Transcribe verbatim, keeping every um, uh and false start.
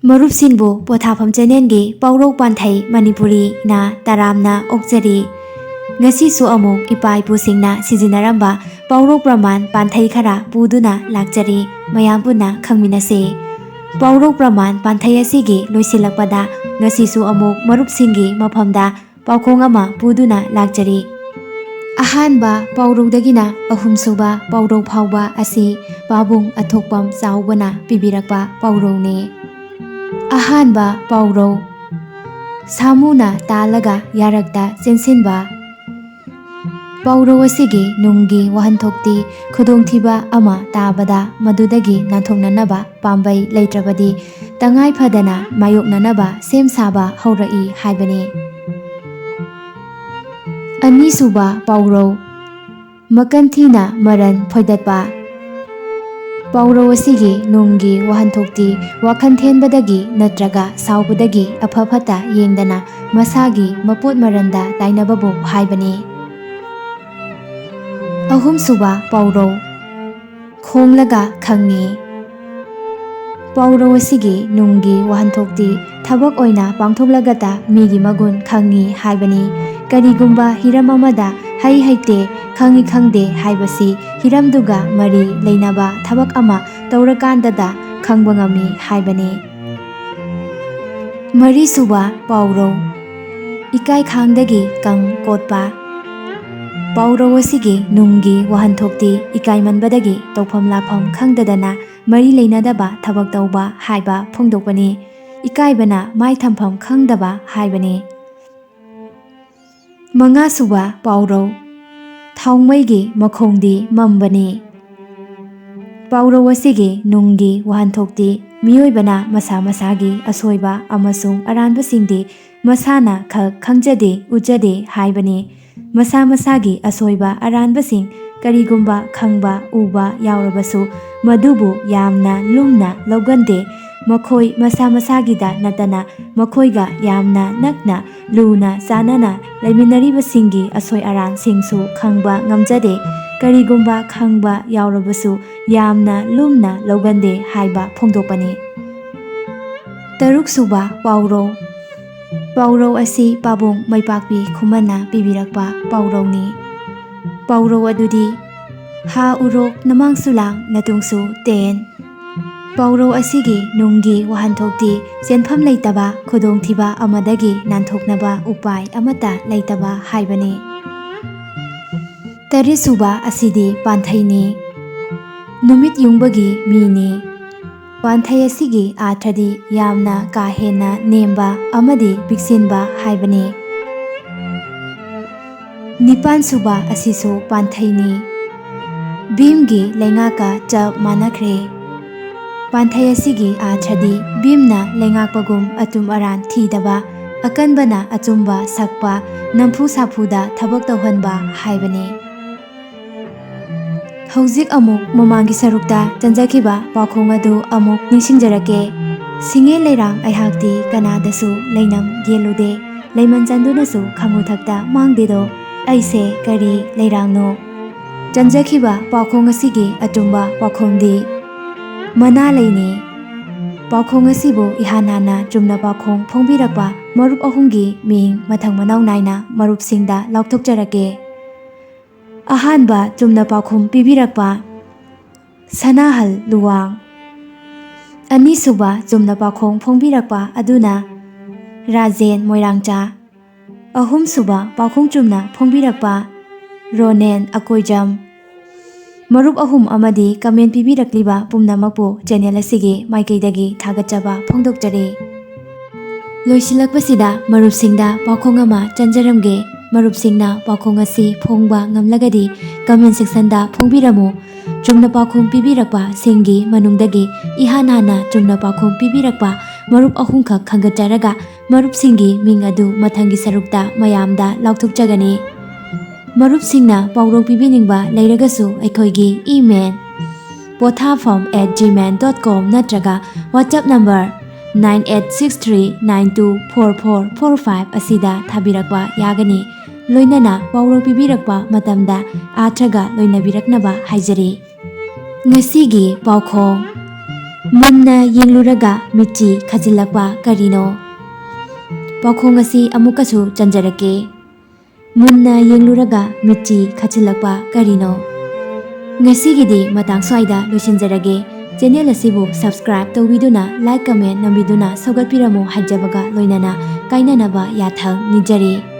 ꯃꯔꯨꯞꯁꯤꯡꯕꯨ ꯄꯣꯊꯥꯐꯝ ꯆꯦꯅꯦꯜꯒꯤ ꯄꯥꯎꯔꯧ ꯄꯥꯟꯊꯩ ꯃꯅꯤꯄꯨꯔꯤꯅ ꯇꯔꯥꯝꯅ ꯑꯣꯛꯆꯔꯤ꯫ ꯉꯁꯤꯁꯨ ꯑꯃꯨꯛ ꯏꯄꯥ ꯏꯄꯨꯁꯤꯡꯅ ꯁꯤꯖꯤꯟꯅꯔꯝꯕ ꯄꯥꯎꯔꯧ ꯄ꯭ꯔꯃꯥꯟ ꯄꯥꯟꯊꯩ ꯈꯔ ꯄꯨꯗꯨꯅ ꯂꯥꯛꯆꯔꯤ꯫ ꯃꯌꯥꯝ ꯄꯨꯟꯅ ꯈꯪꯃꯤꯟꯅꯁꯤ꯫ ꯄꯥꯎꯔꯧ ꯄ꯭ꯔꯃꯥꯟ ꯄꯥꯟꯊꯩ ꯑꯁꯤꯒꯤ ꯂꯣꯏꯁꯤꯜꯂꯛꯄꯗ ꯉꯁꯤꯁꯨ ꯑꯃꯨꯛ ꯃꯔꯨꯞꯁꯤꯡꯒꯤ ꯃꯐꯝꯗ ꯄꯥꯎꯈꯣꯡ ꯑꯃ ꯄꯨꯗꯨꯅ ꯂꯥꯛꯆꯔꯤ꯫ ꯑꯍꯥꯟꯕ ꯄꯥꯎꯔꯧꯗꯒꯤꯅ ꯑꯍꯨꯝꯁꯨꯕ ꯄꯥꯎꯔꯧ ꯐꯥꯎꯕ ꯑꯁꯤ ꯄꯥꯕꯨꯡ ꯑꯊꯣꯛꯄꯝ ꯆꯥꯎꯕꯅ ꯄꯤꯕꯤꯔꯛꯄ ꯄꯥꯎꯔꯧꯅꯤ꯫ ꯑꯍꯥꯟꯕ ꯄꯥꯎꯔꯧ, ꯁꯥꯃꯨꯅ ꯇꯥꯜꯂꯒ ꯌꯥꯔꯛꯇ ꯆꯦꯟꯁꯤꯟꯕ꯫ ꯄꯥꯎꯔꯧ ꯑꯁꯤꯒꯤ ꯅꯨꯡꯒꯤ ꯋꯥꯍꯟꯊꯣꯛꯇꯤ ꯈꯨꯗꯣꯡꯊꯤꯕ ꯑꯃ ꯇꯥꯕꯗ ꯃꯗꯨꯗꯒꯤ ꯅꯥꯟꯊꯣꯛꯅꯅꯕ ꯄꯥꯝꯕꯩ ꯂꯩꯇ꯭ꯔꯕꯗꯤ ꯇꯉꯥꯏ ꯐꯗꯅ ꯃꯥꯌꯣꯛꯅꯅꯕ ꯁꯦꯝ ꯁꯥꯕ ꯍꯧꯔꯛꯏ ꯍꯥꯏꯕꯅꯤ꯫ ꯑꯅꯤꯁꯨꯕ ꯄꯥꯎꯔꯧ, ꯃꯀꯟ ꯊꯤꯅ ꯃꯔꯟ ꯐꯣꯏꯗꯠꯄ꯫ ꯄꯥꯎꯔꯧ ꯑꯁꯤꯒꯤ ꯅꯨꯡꯒꯤ ꯋꯥꯍꯟꯊꯣꯛꯇꯤ ꯋꯥꯈꯜ ꯊꯦꯟꯕꯗꯒꯤ ꯅꯠꯇ꯭ꯔꯒ ꯁꯥꯎꯕꯗꯒꯤ ꯑꯐ ꯐꯠꯇ ꯌꯦꯡꯗꯅ ꯃꯁꯥꯒꯤ ꯃꯄꯣꯠ ꯃꯔꯟꯗ ꯇꯥꯏꯅꯕꯕꯨ ꯍꯥꯏꯕꯅꯤ꯫ ꯑꯍꯨꯝꯁꯨꯕ ꯄꯥꯎꯔꯧ, ꯈꯣꯡꯂꯒ ꯈꯪꯉꯤ꯫ ꯄꯥꯎꯔꯧ ꯑꯁꯤꯒꯤ ꯅꯨꯡꯒꯤ ꯋꯥꯍꯟꯊꯣꯛꯇꯤ ꯊꯕꯛ ꯑꯣꯏꯅ ꯄꯥꯡꯊꯣꯛꯂꯒꯇ ꯃꯤꯒꯤ ꯃꯒꯨꯟ ꯈꯪꯉꯤ ꯍꯥꯏꯕꯅꯤ꯫ ꯀꯔꯤꯒꯨꯝꯕ ꯍꯤꯔꯝ ꯑꯃꯗ ꯍꯩ ꯍꯩꯇꯦ, ꯈꯪꯉꯤ ꯈꯪꯗꯦ ꯍꯥꯏꯕꯁꯤ ꯍꯤꯔꯝꯗꯨꯒ ꯃꯔꯤ ꯂꯩꯅꯕ ꯊꯕꯛ ꯑꯃ ꯇꯧꯔꯀꯥꯟꯗꯗ ꯈꯪꯕ ꯉꯝꯃꯤ ꯍꯥꯏꯕꯅꯤ꯫ ꯃꯔꯤꯁꯨꯕ ꯄꯥꯎꯔꯧ, ꯏꯀꯥꯏ ꯈꯥꯡꯗꯒꯤ ꯀꯪ ꯀꯣꯠꯄ꯫ ꯄꯥꯎꯔꯧ ꯑꯁꯤꯒꯤ ꯅꯨꯡꯒꯤ ꯋꯥꯍꯟꯊꯣꯛꯇꯤ ꯏꯀꯥꯏꯃꯟꯕꯗꯒꯤ ꯇꯧꯐꯝ ꯂꯥꯛꯐꯝ ꯈꯪꯗꯗꯅ ꯃꯔꯤ ꯂꯩꯅꯗꯕ ꯊꯕꯛ ꯇꯧꯕ ꯍꯥꯏꯕ ꯐꯣꯡꯗꯣꯛꯄꯅꯤ꯫ ꯏꯀꯥꯏꯕꯅ ꯃꯥꯏ ꯊꯝꯐꯝ ꯈꯪꯗꯕ ꯍꯥꯏꯕꯅꯤ꯫ ꯃꯉꯥꯁꯨꯕ ꯄꯥꯎꯔꯧ, ꯊꯥꯎꯃꯩꯒꯤ ꯃꯈꯣꯡꯗꯤ ꯃꯝꯕꯅꯤ꯫ ꯄꯥꯎꯔꯧ ꯑꯁꯤꯒꯤ ꯅꯨꯡꯒꯤ ꯋꯥꯍꯟꯊꯣꯛꯇꯤ ꯃꯤꯑꯣꯏꯕꯅ ꯃꯁꯥ ꯃꯁꯥꯒꯤ ꯑꯁꯣꯏꯕ ꯑꯃꯁꯨꯡ ꯑꯔꯥꯟꯕꯁꯤꯡꯗꯤ ꯃꯁꯥꯅ ꯈꯛ ꯈꯪꯖꯗꯦ, ꯎꯖꯗꯦ ꯍꯥꯏꯕꯅꯤ꯫ ꯃꯁꯥ ꯃꯁꯥꯒꯤ ꯑꯁꯣꯏꯕ ꯑꯔꯥꯟꯕꯁꯤꯡ ꯀꯔꯤꯒꯨꯝꯕ ꯈꯪꯕ ꯎꯕ ꯌꯥꯎꯔꯕꯁꯨ ꯃꯗꯨꯕꯨ ꯌꯥꯝꯅ ꯂꯨꯝꯅ ꯂꯧꯒꯟꯗꯦ꯫ ꯃꯈꯣꯏ ꯃꯁꯥ ꯃꯁꯥꯒꯤꯗ ꯅꯠꯇꯅ ꯃꯈꯣꯏꯒ ꯌꯥꯝꯅ ꯅꯛꯅ ꯂꯨꯅ ꯆꯥꯟꯅꯅ ꯂꯩꯃꯤꯟꯅꯔꯤꯕꯁꯤꯡꯒꯤ ꯑꯁꯣꯏ ꯑꯔꯥꯟꯁꯤꯡꯁꯨ ꯈꯪꯕ ꯉꯝꯖꯗꯦ꯫ ꯀꯔꯤꯒꯨꯝꯕ ꯈꯪꯕ ꯌꯥꯎꯔꯕꯁꯨ ꯌꯥꯝꯅ ꯂꯨꯝꯅ ꯂꯧꯒꯟꯗꯦ ꯍꯥꯏꯕ ꯐꯣꯡꯗꯣꯛꯄꯅꯤ꯫ ꯇꯔꯨꯛꯁꯨꯕ ꯄꯥꯎꯔꯧ꯫ ꯄꯥꯎꯔꯧ ꯑꯁꯤ ꯄꯥꯕꯨꯡ ꯃꯩꯄꯥꯛꯄꯤ ꯈꯨꯃꯟꯅ ꯄꯤꯕꯤꯔꯛꯄ ꯄꯥꯎꯔꯧꯅꯤ꯫ ꯄꯥꯎꯔꯧ ꯑꯗꯨꯗꯤ, ꯍꯥ ꯎꯔꯣꯛ ꯅꯃꯥꯡꯁꯨ ꯂꯥꯡ ꯅꯇꯨꯡꯁꯨ ꯇꯦꯟ꯫ ꯄꯥꯎꯔꯧ ꯑꯁꯤꯒꯤ ꯅꯨꯡꯒꯤ ꯋꯥꯍꯟꯊꯣꯛꯇꯤ ꯆꯦꯟꯐꯝ ꯂꯩꯇꯕ ꯈꯨꯗꯣꯡꯊꯤꯕ ꯑꯃꯗꯒꯤ ꯅꯥꯟꯊꯣꯛꯅꯕ ꯎꯄꯥꯏ ꯑꯃꯠꯇ ꯂꯩꯇꯕ ꯍꯥꯏꯕꯅꯤ꯫ ꯇꯔꯦꯠꯁꯨꯕ ꯑꯁꯤꯗꯤ ꯄꯥꯟꯊꯩꯅꯤ꯫ ꯅꯨꯃꯤꯠ ꯌꯨꯡꯕꯒꯤ ꯃꯤꯅꯤ꯫ ꯄꯥꯟꯊꯩ ꯑꯁꯤꯒꯤ ꯑꯥꯔꯊꯗꯤ ꯌꯥꯝꯅ ꯀꯥ ꯍꯦꯟꯅ ꯅꯦꯝꯕ ꯑꯃꯗꯤ ꯄꯤꯛꯁꯤꯟꯕ ꯍꯥꯏꯕꯅꯤ꯫ ꯅꯤꯄꯥꯟꯁꯨꯕ ꯑꯁꯤꯁꯨ ꯄꯥꯟꯊꯩꯅꯤ꯫ ꯚꯤꯝꯒꯤ ꯂꯩꯉꯥꯛꯀ ꯆꯞ ꯃꯥꯟꯅꯈ꯭ꯔꯦ꯫ ꯄꯥꯟꯊꯩ ꯑꯁꯤꯒꯤ ꯑꯥꯔꯊꯗꯤ ꯚꯤꯝꯅ ꯂꯩꯉꯥꯛꯄꯒꯨꯝ ꯑꯆꯨꯝ ꯑꯔꯥꯟ ꯊꯤꯗꯕ, ꯑꯀꯟꯕꯅ ꯑꯆꯨꯝꯕ ꯁꯛꯄ, ꯅꯝꯐꯨ ꯁꯥꯐꯨꯗ ꯊꯕꯛ ꯇꯧꯍꯟꯕ ꯍꯥꯏꯕꯅꯤ꯫ ꯍꯧꯖꯤꯛ ꯑꯃꯨꯛ ꯃꯃꯥꯡꯒꯤ ꯁꯔꯨꯛꯇ ꯆꯟꯖꯈꯤꯕ ꯄꯥꯎꯈꯣꯡ ꯑꯗꯨ ꯑꯃꯨꯛ ꯅꯤꯡꯁꯤꯡꯖꯔꯛꯀꯦ꯫ ꯁꯤꯡꯉꯦ ꯂꯩꯔꯥꯡ ꯑꯩꯍꯥꯛꯇꯤ ꯀꯅꯥꯗꯁꯨ ꯂꯩꯅꯝ ꯌꯦꯜꯂꯨꯗꯦ, ꯂꯩꯃꯟ ꯆꯟꯗꯨꯅꯁꯨ ꯈꯪꯉꯨꯊꯛꯇ ꯃꯥꯡꯗꯦꯗꯣ, ꯑꯩꯁꯦ ꯀꯔꯤ ꯂꯩꯔꯥꯡꯅꯣ? ꯆꯟꯖꯈꯤꯕ ꯄꯥꯎꯈꯣꯡ ꯑꯁꯤꯒꯤ ꯑꯆꯨꯝꯕ ꯄꯥꯎꯈꯣꯡꯗꯤ ꯃꯅꯥ ꯂꯩꯅꯤ꯫ ꯄꯥꯎꯈꯣꯡ ꯑꯁꯤꯕꯨ ꯏꯍꯥꯟ ꯍꯥꯟꯅ ꯆꯨꯝꯅ ꯄꯥꯎꯈꯣꯡ ꯐꯣꯡꯕꯤꯔꯛꯄ ꯃꯔꯨꯞ ꯑꯍꯨꯝꯒꯤ ꯃꯤꯡ ꯃꯊꯪ ꯃꯅꯥꯎ ꯅꯥꯏꯅ ꯃꯔꯨꯞꯁꯤꯡꯗ ꯂꯥꯎꯊꯣꯛꯆꯔꯛꯀꯦ꯫ ꯑꯍꯥꯟꯕ ꯆꯨꯝꯅ ꯄꯥꯎꯈꯨꯝ ꯄꯤꯕꯤꯔꯛꯄ ꯁꯅꯥꯍꯜ ꯂꯨꯋꯥꯡ꯫ ꯑꯅꯤꯁꯨꯕ ꯆꯨꯝꯅ ꯄꯥꯎꯈꯣꯡ ꯐꯣꯡꯕꯤꯔꯛꯄ ꯑꯗꯨꯅ ꯔꯥꯖꯦꯟ ꯃꯣꯏꯔꯥꯡꯆꯥ꯫ ꯑꯍꯨꯝꯁꯨꯕ ꯄꯥꯎꯈꯨꯝ ꯆꯨꯝꯅ ꯐꯣꯡꯕꯤꯔꯛꯄ ꯔꯣꯅꯦꯟ ꯑꯀꯣꯏꯖꯝ꯫ ꯃꯔꯨꯞ ꯑꯍꯨꯝ ꯑꯃꯗꯤ comment ꯄꯤꯕꯤꯔꯛꯂꯤꯕ ꯄꯨꯝꯅꯃꯛꯄꯨ channel ꯑꯁꯤꯒꯤ ꯃꯥꯏꯀꯩꯗꯒꯤ ꯊꯥꯒꯠꯆꯕ ꯐꯣꯡꯗꯣꯛꯆꯔꯤ꯫ ꯂꯣꯏꯁꯤꯜꯂꯛꯄꯁꯤꯗ ꯃꯔꯨꯞꯁꯤꯡꯗ ꯄꯥꯎꯈꯣꯡ ꯑꯃ ꯆꯟꯖꯔꯝꯒꯦ꯫ ꯃꯔꯨꯞꯁꯤꯡꯅ ꯄꯥꯎꯈꯣꯡ ꯑꯁꯤ ꯐꯣꯡꯕ ꯉꯝꯂꯒꯗꯤ comment section ꯗ ꯐꯣꯡꯕꯤꯔꯝꯃꯨ꯫ ꯆꯨꯝꯅ ꯄꯥꯎꯈꯨꯝ ꯄꯤꯕꯤꯔꯛꯄꯁꯤꯡꯒꯤ ꯃꯅꯨꯡꯗꯒꯤ ꯏꯍꯥꯟ ꯍꯥꯟꯅ ꯆꯨꯝꯅ ꯄꯥꯎꯈꯨꯝ ꯄꯤꯕꯤꯔꯛꯄ ꯃꯔꯨꯞ ꯑꯍꯨꯝꯈꯛ ꯈꯟꯒꯠꯆꯔꯒ ꯃꯔꯨꯞꯁꯤꯡꯒꯤ ꯃꯤꯡ ꯑꯗꯨ ꯃꯊꯪꯒꯤ ꯁꯔꯨꯛꯇ ꯃꯌꯥꯝꯗ ꯂꯥꯎꯊꯣꯛꯆꯒꯅꯤ꯫ ꯃꯔꯨꯞꯁꯤꯡꯅ ꯄꯥꯎꯔꯧ ꯄꯤꯕꯤꯅꯤꯡꯕ ꯂꯩꯔꯒꯁꯨ ꯑꯩꯈꯣꯏꯒꯤ email ꯄꯣꯊꯥꯐꯝ at gmail dot com ꯅꯠꯇ꯭ꯔꯒ WhatsApp number nine eight six three nine two four four four five ꯑꯁꯤꯗ ꯊꯥꯕꯤꯔꯛꯄ ꯌꯥꯒꯅꯤ꯫ ꯂꯣꯏꯅꯅ ꯄꯥꯎꯔꯧ ꯄꯤꯕꯤꯔꯛꯄ ꯃꯇꯝꯗ ꯑꯥꯔꯊꯒ ꯂꯣꯏꯅꯕꯤꯔꯛꯅꯕ ꯍꯥꯏꯖꯔꯤ꯫ ꯉꯁꯤꯒꯤ ꯄꯥꯎꯈꯣꯡ꯫ ꯃꯨꯟꯅ ꯌꯦꯡꯂꯨꯔꯒ ꯃꯤꯠꯆꯤ ꯈꯆꯤꯜꯂꯛꯄ ꯀꯔꯤꯅꯣ? ꯄꯥꯎꯈꯣꯡ ꯑꯁꯤ ꯑꯃꯨꯛꯀꯁꯨ ꯆꯟꯖꯔꯛꯀꯦ꯫ ꯃꯨꯟꯅ ꯌꯦꯡꯂꯨꯔꯒ ꯃꯤꯠꯆꯤ ꯈꯆꯤꯜꯂꯛꯄ ꯀꯔꯤꯅꯣ? ꯉꯁꯤꯒꯤꯗꯤ ꯃꯇꯥꯡ ꯁ꯭ꯋꯥꯏꯗ ꯂꯣꯏꯁꯤꯟꯖꯔꯒꯦ꯫ ꯆꯦꯅꯦꯜ ꯑꯁꯤꯕꯨ subscribe ꯇꯧꯕꯤꯗꯨꯅ, like, comment ꯅꯝꯕꯤꯗꯨꯅ ꯁꯧꯒꯠꯄꯤꯔꯝꯃꯨ ꯍꯥꯏꯖꯕꯒ ꯂꯣꯏꯅꯅ ꯀꯥꯏꯅꯅꯕ ꯌꯥꯊꯪ ꯅꯤꯖꯔꯤ꯫